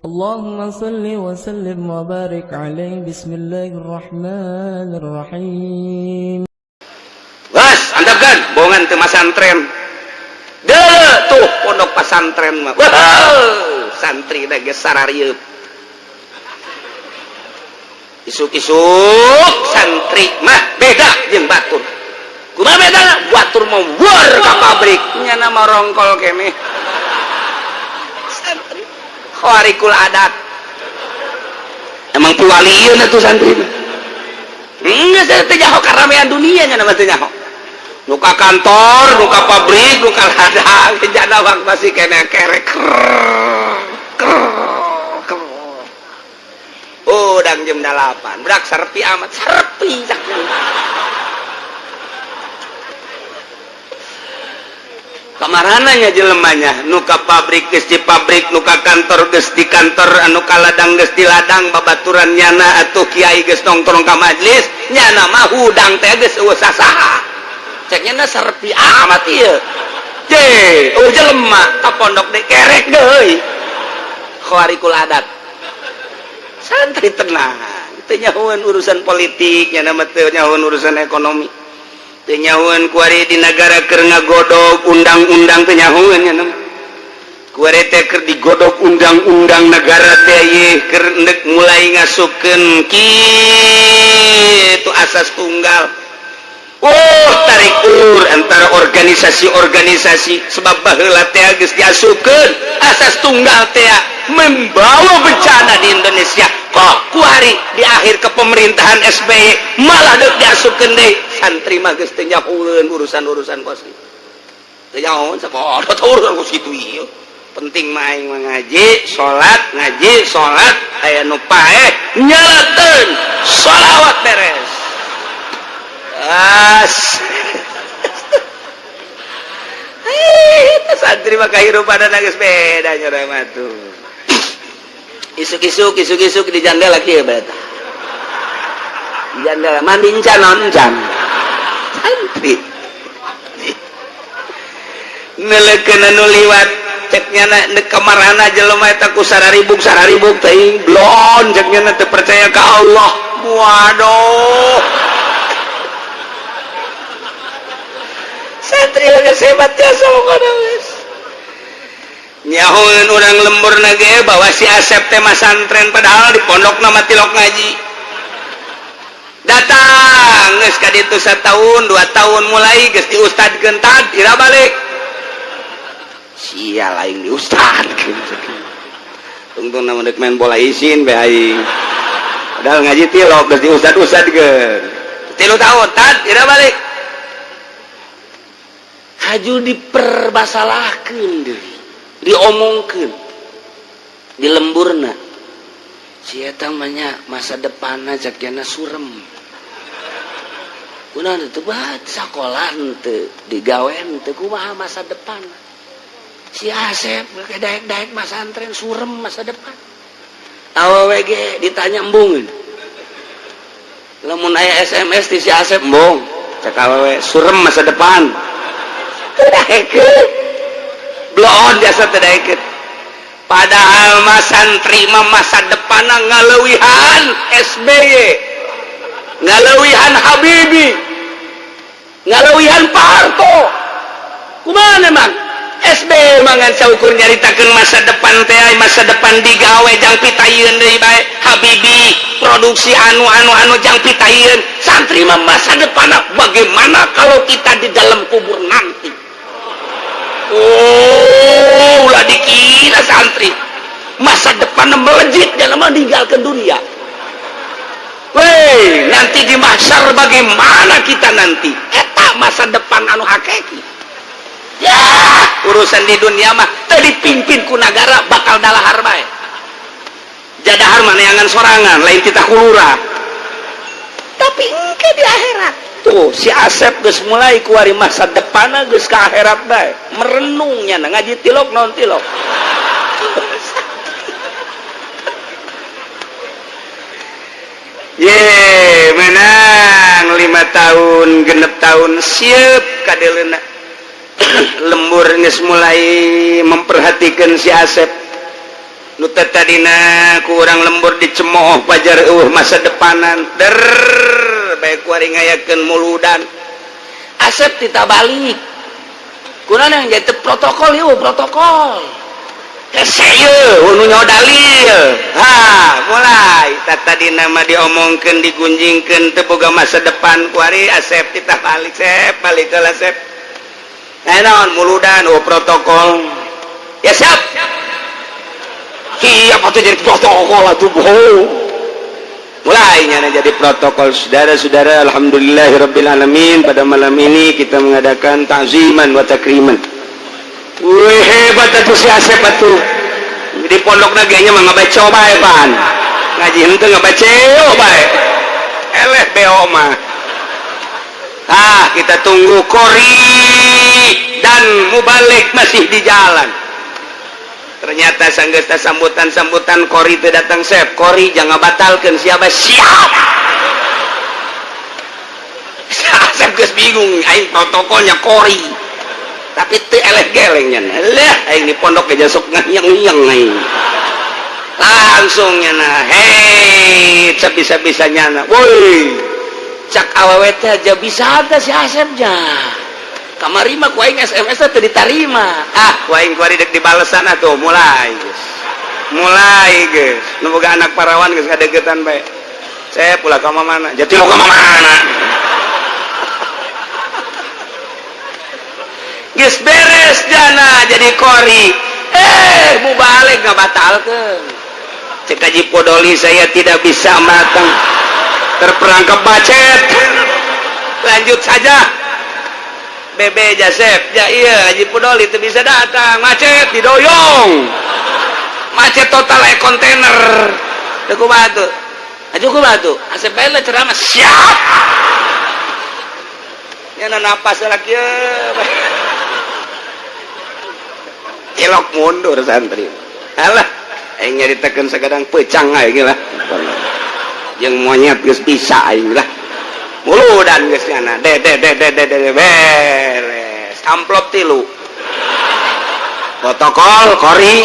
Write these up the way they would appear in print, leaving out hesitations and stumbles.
اللهم صل وسلم وبارك عليه. بسم الله الرحمن الرحيم. Gas, antepkeun bohongan teu masantren. Deuh tuh pondok pasantren mah. Wah, santri da geus sararieuk. Isuk-isuk santri mah beda jeung batur. Kumaha bedana? Batur mah war ka pabrik, nyana mah rongkol keneh. Santri khawarikul adat. Emang piwalieun atuh santri mah. Enggak, saya teu nyaho karamean dunia, nya mah teu nyaho. Nu ka kantor, nu ka pabrik, nu ka ladang, jana wang masih kena kerek. Krrr, krrr. Udang jam 8, budak serpi amat, serpi cak. Kamarananya jelemanya, nu ka pabrik geus di pabrik, nu ka kantor geus di kantor, anu ka ladang geus di ladang, babaturan nyana atuh kiai geus nongkrong ka majlis, nyana mah hudang teh geus eueuh sasaha. Cek nyana serpi amat ieu. Je, eueuh jelema ka pondok deui kerek deui. Khawarikul adat. Santri tenang, teu nyahoeun urusan politik, nyana mah teu nyahoeun urusan ekonomi. Teu nyahoeun kuari di negara keur ngagodog undang-undang, teu nyahoeun nya mah. Kuari teh keur digodog undang-undang negara teh ieu keur endek mulai ngasupkeun kitu asas tunggal. Oh, tarik ulur antara organisasi-organisasi sebab baheula teh geus diasupkeun asas tunggal teh membawa bencana di Indonesia. Kok kuari di akhir kepemerintahan SBY malah deuk diasupkeun deui. Santri mah geus teu nyahoeun urusan-urusan kos kitu. Teu nyahoeun sapodo urusan kos kitu ieu. Penting mah aing mah ngaji, salat, ngaji, salat, aya nu paeh nyalateun sholawat beres. As. Santri mah kahirupan geus beda nya mah tuh. Isuk-isuk, isuk-isuk di jandela kieu bae tah. Di jandela mandi encan naon encan. Santri. Neulekeun anu liwat cek nyana neuk kamarana jelema eta ku sararibuk sararibuk teuing blon cek nyana teu percaya ka Allah. Waduh. Santri geus hebat jasa pokona geus. Nyahoeun urang lembur ge bahwa si Asep teh masantren padahal di pondok nama tilok ngaji. Datang geus ka ditu satahun, 2 tahun mulai geus diustadkeun tad ira balik. Sia aing diustadkeun. Tungtung nama deuk main bola isin be aing. Padahal ngaji tilok geus diustad-ustadkeun. 3 tahun tad ira balik. Haju dipermasalahkeun deui. Diomongkeun di lemburna si eta mah nya masa depanna cek jana surem kunaon teu bae sakola henteu digawe henteu kumaha masa depan si Asep daek-daek masantren surem masa depan awewe ge ditanya embungeun lamun aya SMS ti si Asep embung cek awewe surem masa depan teu daekeun blon jasa teu daekeun padahal mah santri mah masa depanna ngaleuwihan SBY ngaleuwihan Habibie ngaleuwihan Pak Harto kumaha emang SBY mah ngan saukur nyaritakeun masa depan teh masa depan digawe jang pitayeun deui bae Habibie produksi anu anu anu jang pitayeun santri mah masa depanna bagaimana kalau kita di dalam kubur nanti. Oh, ulah dikira santri masa depan melejit dalam meninggalkan dunia. Weh, nanti di mahsyar bagaimana kita nanti? Eta masa depan anu hakiki. Ya, urusan di dunia mah teu dipimpin ku nagara bakal dalahar bae. Jadahar mah neangan sorangan, lain kita kulura. Tapi engke di akhirat. Tuh si Asep geus mulai kuari masa depanna geus ka akhirat bae. Merenungnya ngaji tilok naon tilok. Ye, menang 5 tahun 6 tahun siap kadeleuna. Lembur geus mulai memperhatikan si Asep. Nu Nu tadina ku urang lembur dicemooh pajar eueuh masa depanan. Der bae kuari ngayakeun muludan. Asep tita balik. Kunaon yang jadi protokol ieu protokol. Hese ieu nu nyaho dalil. Ha, mulai tadina mah diomongkeun digunjingkeun teu boga masa depan kuari Asep tita balik sep balik heula sep. Nah, naon muludan oh protokol. Ya siap. Siap atuh jadi protokol atuh bohong. Mulai nyana jadi protokol. Saudara-saudara, alhamdulillahirabbil alamin, pada malam ini kita mengadakan ta'ziman wa takriman. Wih, hebat atuh si Asep atuh. Di pondokna ge nya mah ngabaca bae pan. Ngaji henteu ngabaca bae. Eleh beo mah. Ah, kita tunggu kori dan mubalik masih di jalan. Ternyata sanggesta sambutan-sambutan kori itu datang sep. Kori jangan batalkan siapa siap. Asep geus bingung aing protokolnya kori. Tapi teu eleh geleng nya. Lah aing di pondok ge sok ngayang-ngayang aing. Langsung nya na hei sabisa-bisa nyana. Woi. Cak awewe teh aja bisa teh si Asep nya. Kamari mah ku aing SMS teh ditarima. Ah, ku aing kuari dek dibalesan atuh mulai geus. Mulai geus. Nu boga anak parawan geus kadegetan bae. Saya pula ka mana? Jati lo ka mana? Geus beres jana jadi kori. Mubalik ngabatalkeun. Cek Haji Podoli saya tidak bisa matang. Terperangkap macet. Lanjut saja. Bebe Jasep, ya iya Haji Podoli itu bisa datang, macet didoyong. Macet total kayak kontainer. Teu kumaha tuh? Haji kumaha tuh? Asep bae ceramah siap. Nya napas lagi Ilok mundur santri. Alah, aing nyaritakeun sagadang pecang aing lah. Jeung monyet geus bisa aing lah. Muludan geus nyana. De de de de de de beres. Amplop 3. Protokol kori.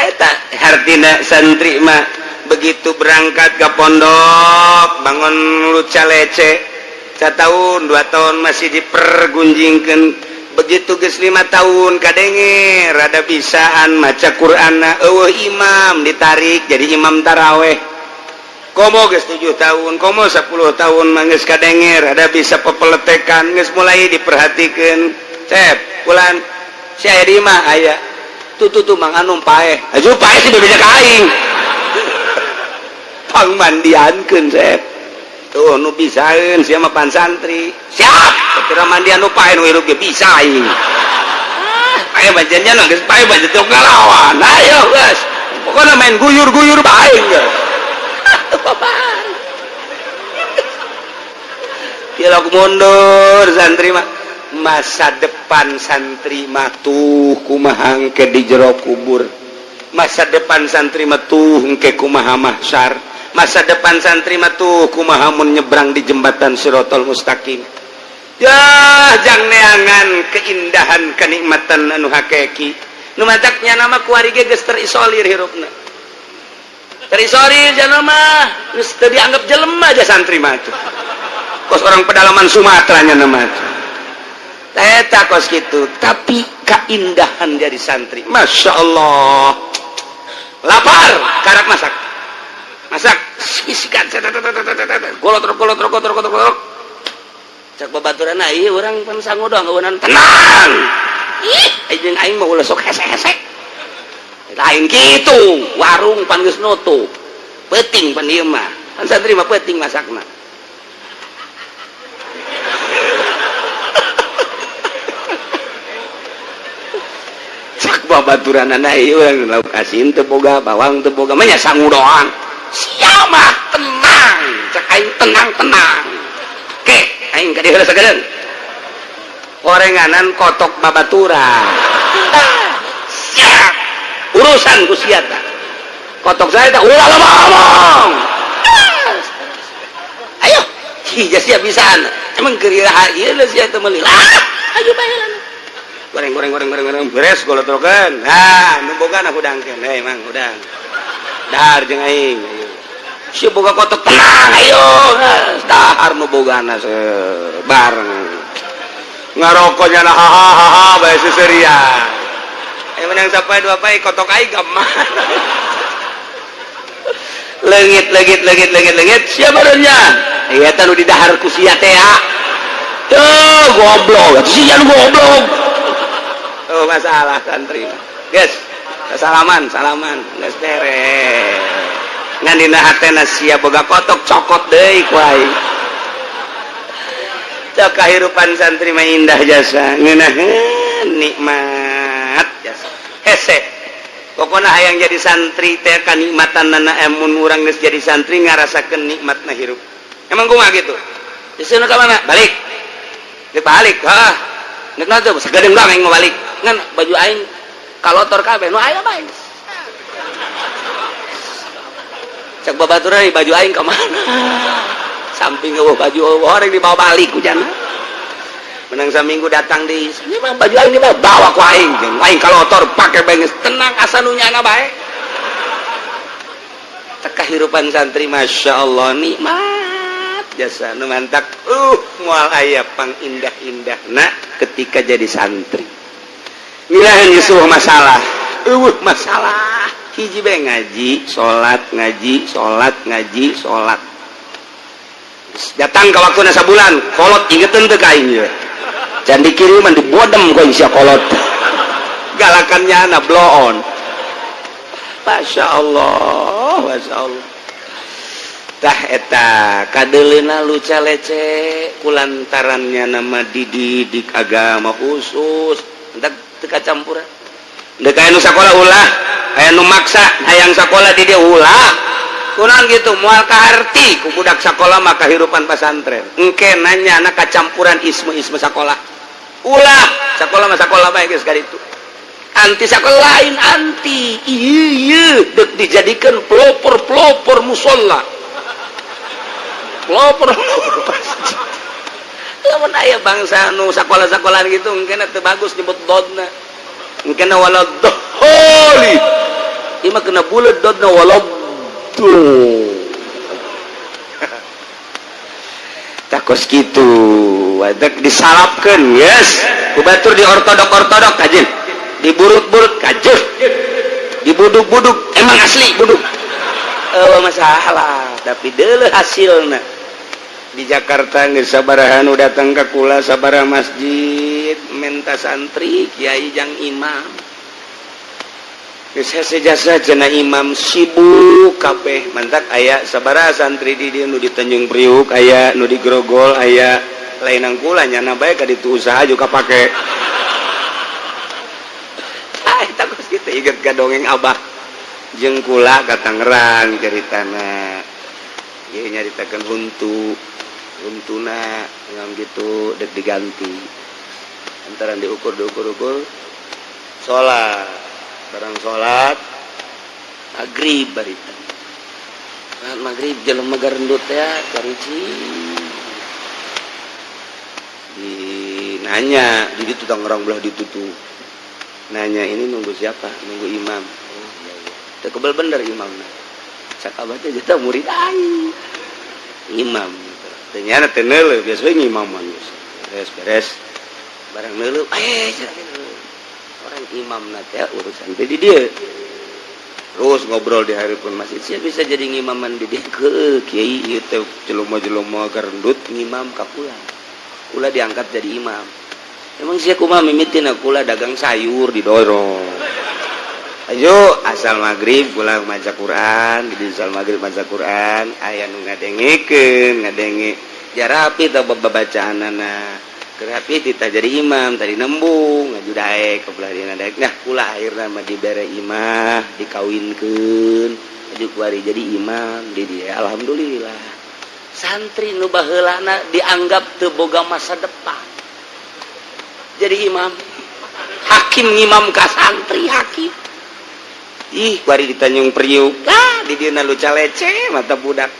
Eta hartina santri mah begitu berangkat ke pondok bangun luca lece 1 tahun 2 tahun masih dipergunjingkeun, begitu geus 5 tahun kadenge rada bisaan maca Qur'anna eueuh imam ditarik jadi imam taraweh. Komo geus 7 tahun komo 10 tahun mah geus kadenge rada bisa pepeletekan geus mulai diperhatikeun. Cep bulan si aya di imah aya tuh tuh tuh Mang Anum paeh aju paeh sih bebeja ka aing pangmandiankeun Cep tuh nu bisaeun sia mah pan santri siap kira mandian nu paeh nu hirup ge bisa aing paeh banjennya nu geus paeh banjen teu ngalawan ayo geus pokona main guyur-guyur bae geus tilok mundur santri mah. Masa depan santri mah tuh kumaha engke di jero kubur, masa depan santri mah tuh engke kumaha mahsyar, masa depan santri mah tuh kumaha mun nyebrang di jembatan Sirotol Mustaqim. Yah jang neangan keindahan kenikmatan anu hakiki nu mataknya nama kuari ge geus terisolir hirupna, terisolir jana mah geus teu dianggap jelema aja santri mah tuh kos orang pedalaman Sumatera nya nama tuh eta kos gitu. Tapi keindahan jadi santri Masya Allah. Lapar karak masak masak isikan golot golot golot golot golot cak babaturan ieu urang pan sangu doang eueunan tenang ih jeung aing mah ulah sok hese-hese lain kitu warung pan geus nutup peuting pan ieu mah pan santri mah peuting masakna. Cak babaturanana ieu urang lauk asin teu boga bawang teu boga mah nya sangu doang sia mah tenang cak aing tenang tenang ke aing ka dieu sagedeung orenganan kotok babaturan siap urusan ku sia tah kotok saya tah ulah lama ngomong ayo hija sia bisaan emang keur iraha ieu sia teh meuli lah ayo bae lah Goreng goreng goreng goreng goreng, beres golotrokeun. Nah, nu bogana hudangkeun. Hei, Mang, hudang. Dahar jeung aing. Ayo. Si boga kotok tenang, ayo. Dahar nu bogana bareng. Ngarokoknya na ha ha ha ha bae seserian. Eh, menang sampai dua pai kotok aing ka mana? Leungit leungit leungit leungit leungit, siapa nya? Iya, tah nu di dahar ku sia teh ya. Tuh goblok, sia nu goblok. Oh, masalah santri. Guys, salaman, salaman, geus beres. Ngan dina hatena sia boga kotok cokot deui ku aing. Cok kahirupan santri mah indah jasa, ngeunaheun nikmat jasa. Hese. Pokoknya hayang jadi santri teh kanikmatan nana, emun urang geus jadi santri ngarasakeun nikmatna hirup. Emang kumaha gitu? Di sana ka mana? Balik. Dek balik, hah. Nek naon teh sagedeung doang aing mau balik. Ngan baju aing kalotor kabeh, nu aya bae. Cek babaturan baju aing ka mana? Samping eueuh baju orang dibawa balik ku jana. Menang saminggu datang di ini mah baju aing dibawa bawa ku aing, jeung aing kalotor pake bae geus tenang asa nu nyana bae. Teh kahirupan santri Masya Allah nikmat jasa nu mantak moal aya pang indah-indahna ketika jadi santri. Ngilaheun geus masalah, eueuh masalah hiji bae, ngaji, salat, ngaji, salat, ngaji, salat. Datang ke waktu sabulan, kolot ingetin teu ka aing ye. Can dikiriman dibodem ku sia kolot. Galakannya na bloon. Masya Allah, Masya Allah. Tah eta kadeleuna luca lece kulantarannya nama dididik agama khusus. Entak teu kacampuran. Deuk aya nu sakola ulah, aya nu maksa hayang sakola di dia ulah. Kunaon gitu moal kaharti ku budak sakola mah kahirupan pasantren. Engke nanya anak kacampuran isme-isme sakola. Ulah, sakola mah sakola bae geus kaditu. Anti sakola lain anti. Ieu ieu deuk dijadikeun pelopor-pelopor musola. Pelopor-pelopor masjid. Lamun aya bangsa nu sakola-sakolaan gitu engke teu bagus nyebut dodna. Engke wala dholi. Ieu mah kena buleud dodna wala tuh. Takos gitu, wadak disalapkeun, yes. Ku batur di ortodok-ortodok kajeun. Diburut-burut kajeun. Dibuduk-buduk emang asli buduk. Oh, masalah, tapi deuleuh hasilna. Di Jakarta geus sabaraha nu datang ka kula, sabaraha masjid menta santri, kiai jang imam. Geus hese jasa cenah imam sibuk kabeh, mantak aya sabaraha santri di dieu nu di Tanjung Priuk aya, nu di Grogol aya, lain kula nyana bae ka ditu usaha juga pake. Ah, eta kos kitu inget ka dongeng abah jeung kula ka Tangerang ceritana. Ieu nyaritakeun huntu, huntuna ngam gitu dek diganti. Antara diukur diukur ukur salat, barang salat maghrib barita. Salat maghrib jelema garendut ya carici. Di nanya di ditu Tangerang belah ditutu. Nanya ini nunggu siapa? Nunggu imam. Oh iya iya. Teu kebel bener imamna. Cak abah teh jatah murid aing. Imam. Ternyata teu neuleuh biasa we ngimaman. Beres beres. Barang neuleuh eh orang imam teh urusan teh di dieu. Terus ngobrol di hari pun masjid, sia bisa jadi ngimaman di dieu ke kiai ieu teh jelema-jelema garendut ngimam ka kula. Kula diangkat jadi imam. Emang sia kumaha mimitina kula dagang sayur didorong. Ayo asal maghrib kula maca Quran, di asal maghrib maca Quran, aya nu ngadengekeun, ngadenge. Jarapi tah babacaanana. Kerapi tita jadi imam tadi nembung ngaju daek ke belah dina daek. Nah kula akhirna mah dibere imah, dikawinkeun, aju kuari jadi imam di dia. Alhamdulillah. Santri nu baheulana dianggap teu boga masa depan. Jadi imam. Hakim ngimam ka santri hakim. Ih, kuari di Tanjung Priuk. Ah, di dieu luca lece mata budak.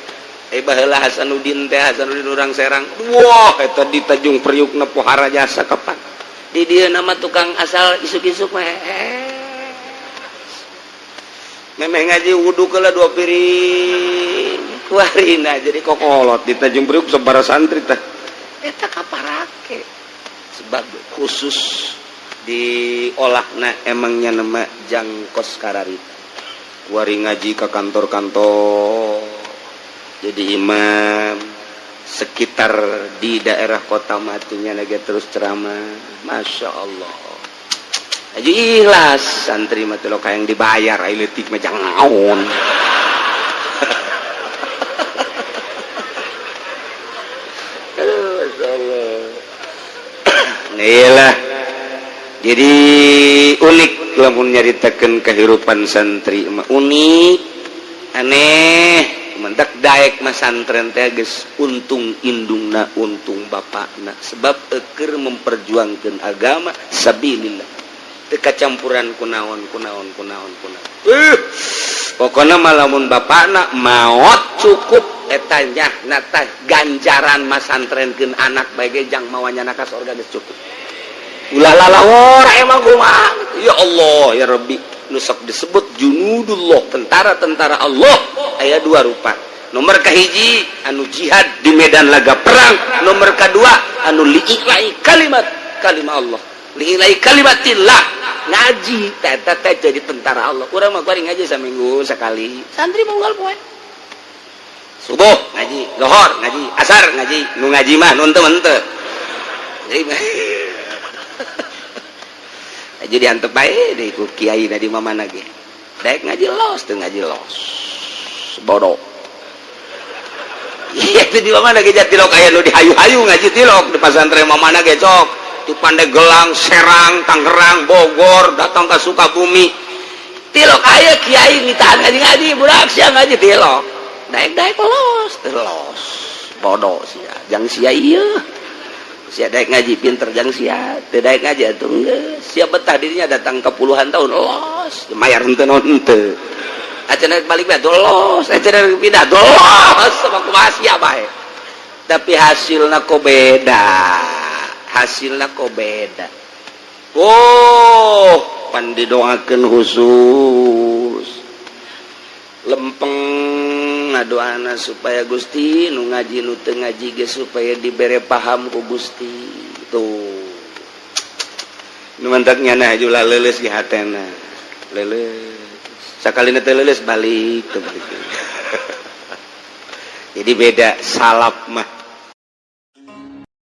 Eh baheula Hasanuddin teh, Hasanuddin urang Serang. Wah, eta di Tanjung Priuk na pohara jasa kapan. Di dieu nama tukang asal isuk-isuk mah memeh ngaji wudu kela dua piring kuarina jadi kokolot di Tanjung Priuk sabara santri tah eta kaparake sebab khusus diolahna emangnya nama jangkos kararita kuari ngaji ke kantor-kantor jadi imam sekitar di daerah kota matunya lagi terus ceramah. Masya Allah, aja ikhlas santri mah lo kayak yang dibayar ai leutik mah jangan naon. Aduh, Masya Allah. Iyalah, jadi unik lamun nyaritakeun kehidupan santri mah, unik, aneh. Mentak daek mah santren teh geus untung indungna, untung bapakna, sebab eker memperjuangkan agama sabilillah teu kacampuran kunaon kunaon kunaon kunaon. Pokokna mah lamun bapakna maot cukup eta nyahna tah ganjaran masantrenkeun anak bae ge jang mawa nyana ka sorga geus cukup. Ulah lalawor emang kumaha. Ya Allah ya Rabbi, nu sok disebut junudullah, tentara-tentara Allah aya dua rupa. Nomor kahiji anu jihad di medan laga perang, nomor kedua anu lii'lai kalimat kalimah Allah, lii'lai kalimatillah, ngaji teh teh jadi tentara Allah. Urang mah kuari ngaji saminggu sekali, santri unggal poe, subuh ngaji, lohor ngaji, asar ngaji. Nu ngaji mah nu henteu henteu. Jadi diantep bae deui ku kiai na di mamana ge. Daek ngaji los teu ngaji los. Bodoh. Iya itu di mana ge tilok aya nu dihayu-hayu ngaji tilok di pasantren mamana ge cok. Di Pandeglang, Serang, Tangerang, Bogor, datang ke Sukabumi. Tilok aya kiai nitahan ngaji-ngaji, budak sia ngaji tilok. Daek-daek los, teu los. Bodoh sia, jang sia ieu. Sia daek ngaji pinter jang sia, teu daek ngaji atuh geus. Sia betah dirinya datang ke puluhan tahun los, mayar henteu naon henteu. Acan balik bae los, acan pindah los, sama kumaha sia bae. Tapi hasilna kok beda. Hasilna kok beda. Oh, pan didoakeun khusus. Lempeng ngadoana supaya Gusti nu ngaji nu teu ngaji ge supaya dibere paham ku Gusti. Tuh. Nu mantak nyana ulah leuleus di hatena. Leuleus. Sakalina teu leuleus balik teu balik. Jadi beda salaf mah.